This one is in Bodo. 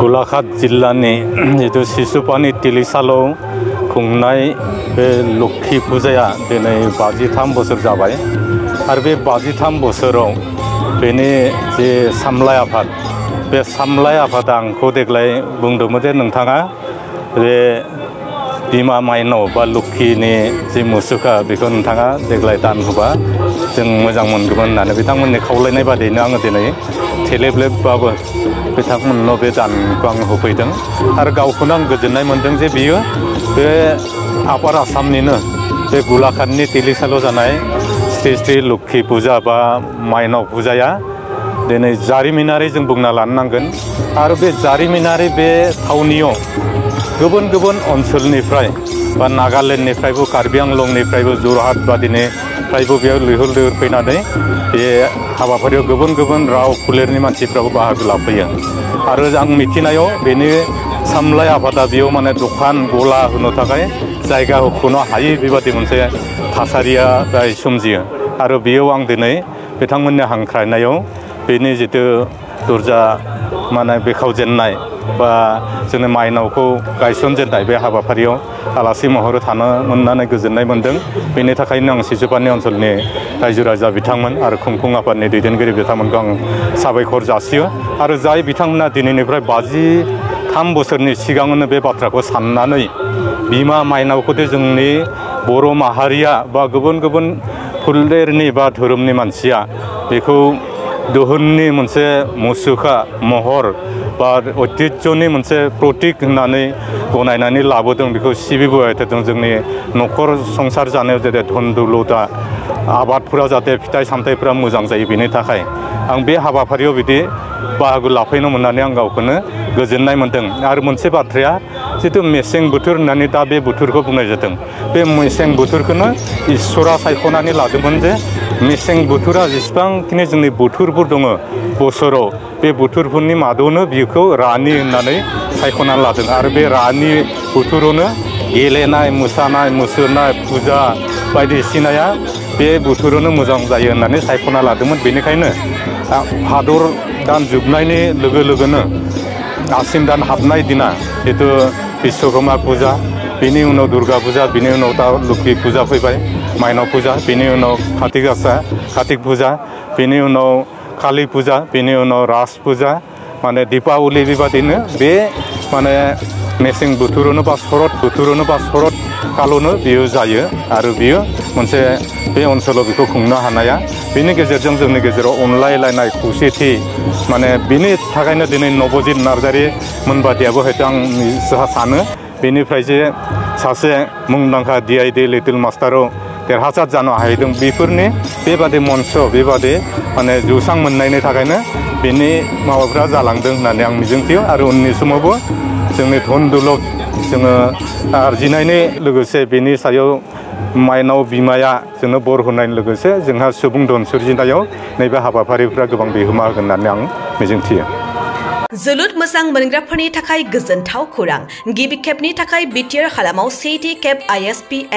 गोलाघाट जिल्लानि जितु सिसुपानि तिलिसालाव खुंनाय बे लक्षी फुजाया दिनै 53 बोसोर जाबाय आरो बे 53 बोसोराव बेनि जे सामलाय आफाद बे सामलाय आफादा आंखौ देग्लाय बुंदोंमोन जे नोंथाङा बे बिमा माइनाव बा लक्षीनि जे मुसुखा बेखौ नोंथाङा देग्लाय दान होबा जों मोजां मोनगौमोन होननानै बिथांमोननि खावलायनाय बादियैनो आङो दिनै थेलेबलेबबाबो बिथांमोननो बे दानखौ आं होफैदों आरो गावखौनो आं गोजोननाय मोनदों जे बियो बे आपार आसामनिनो बे गोलाघाटनि तिलिसालाव जानाय श्री श्री लक्षी फुजा बा माइनाव फुजाया दिनै जारिमिनारि जों बुंना लानो नांगोन आरो बे जारिमिनारि बे थावनियाव गुबुन गुबुन ओनसोलनिफ्राय बा नागालेण्डनिफ्रायबो कार्बि आंलंनिफ्रायबो जरहाट बादिनिफ्रायबो बेयाव लैहोर लैहोर फैनानै बे हाबाफारियाव गुबुन गुबुन राव फोलेरनि मानसिफ्राबो बाहागो लाफैयो आरो आं मिथिनायाव बेनि सामलाय आफादा बेयाव माने दखान गला होनो थाखाय जायगा होख'नो हायै बेबादि मोनसे थासारिया सोमजियो आरो बेयाव आं दिनै बिथांमोननि हांख्रायनायाव बेनि जितु दरजा माने बेखावजेननाय बा जोंनि माइनावखौ गायसनजेननाय बे हाबाफारियाव आलासि महरै थानो मोननानै गोजोननाय मोनदों बेनि थाखायनो आं सिसुपानि ओनसोलनि रायजो राजा बिथांमोन आरो खुंफुं आफादनि दैदेनगिरि बिथांमोनखौ आं साबायखर जासियो आरो जाय बिथांमोना दिनैनिफ्राय 53 बोसोरनि सिगाङावनो बे बाथ्राखौ साननानै बिमा माइनावखौदि जोंनि बर' माहारिया बा गुबुन गुबुन फोलेरनि बा धोरोमनि मानसिया बेखौ दोहोननि मोनसे मुसुखा महर बा ऐतिह्यनि मोनसे प्रतीक होननानै गनायनानै लाबोदों बेखौ सिबिबोबाय थादों जोंनि न'खर संसार जानायाव जाहाथे धन दौलता आबादफोरा जाहाथे फिथाइ सामथाइफोरा मोजां जायो बेनि थाखाय आं बे हाबाफारियाव बिदि बाहागो लाफैनो मोननानै आं गावखौनो गोजोननाय मोनदों आरो मोनसे बाथ्राया जितु मेसें बोथोर होननानै दा बे बोथोरखौ बुंनाय जादों बे मेसें बोथोरखौनो इसोरा सायख'नानै लादोंमोन जे मेसें बोथोरा जेसेबांखिनि जोंनि बोथोरफोर दङ बोसोराव बे बोथोरफोरनि मादावनो बिखौ रानि होननानै सायख'नानै लादों आरो बे रानि बोथोरावनो गेलेनाय मोसानाय मुसुरनाय फुजा बायदिसिनाया बे बोथोरावनो मोजां जायो होननानै सायख'ना लादोंमोन बेनिखायनो भादर दान जोबनायनि लोगो लोगोनो आसिन दान हाबनाय दिना जितु बिश्वकर्मा फुजा बेनि उनाव दुर्गा फुजा बेनि उनाव दा लक्षी फुजा फैबाय माइनाव फुजा बेनि उनाव काति गासा कातिक फुजा बेनि उनाव काली फुजा बेनि उनाव राज फुजा माने दीपावली बेबादिनो बे माने मेसें बोथोरावनो बा शरद बोथोरावनो बा शरद कालावनो बियो जायो आरो बियो मोनसे बे ओनसोलाव बेखौ खुंनो हानाया बेनि गेजेरजों जोंनि गेजेराव अनलायलायनाय खौसेथि माने बिनि थाखायनो दिनै नबजित नार्जारि मोनबादियाबो हयथ' आं सानो बेनिफ्राय जे सासे मुंदांखा DID लिटिल मास्टाराव देरहासार जानो हाहैदों बेफोरनि बेबादि मन्च बेबादि माने जौसां मोननायनि थाखायनो बेनि माबाफ्रा जालांदों होननानै आं मिजिंथियो आरो उननि समावबो जोंनि धन दौलत जोङो आरजिनायनि लोगोसे बेनि सायाव माइनाव बिमाया जोंनो बर होनायनि लोगोसे जोंहा सुबुं धन सोरजिनायाव नैबे हाबाफारिफ्रा गोबां बिहोमा होगोन होननानै आं मिजिंथियो। जोलुर मोजां मोनग्राफोरनि थाखाय गोजोनथाव खौरां गिबि खेबनि थाखाय बिटिआर हालामाव सेथि खेब ISP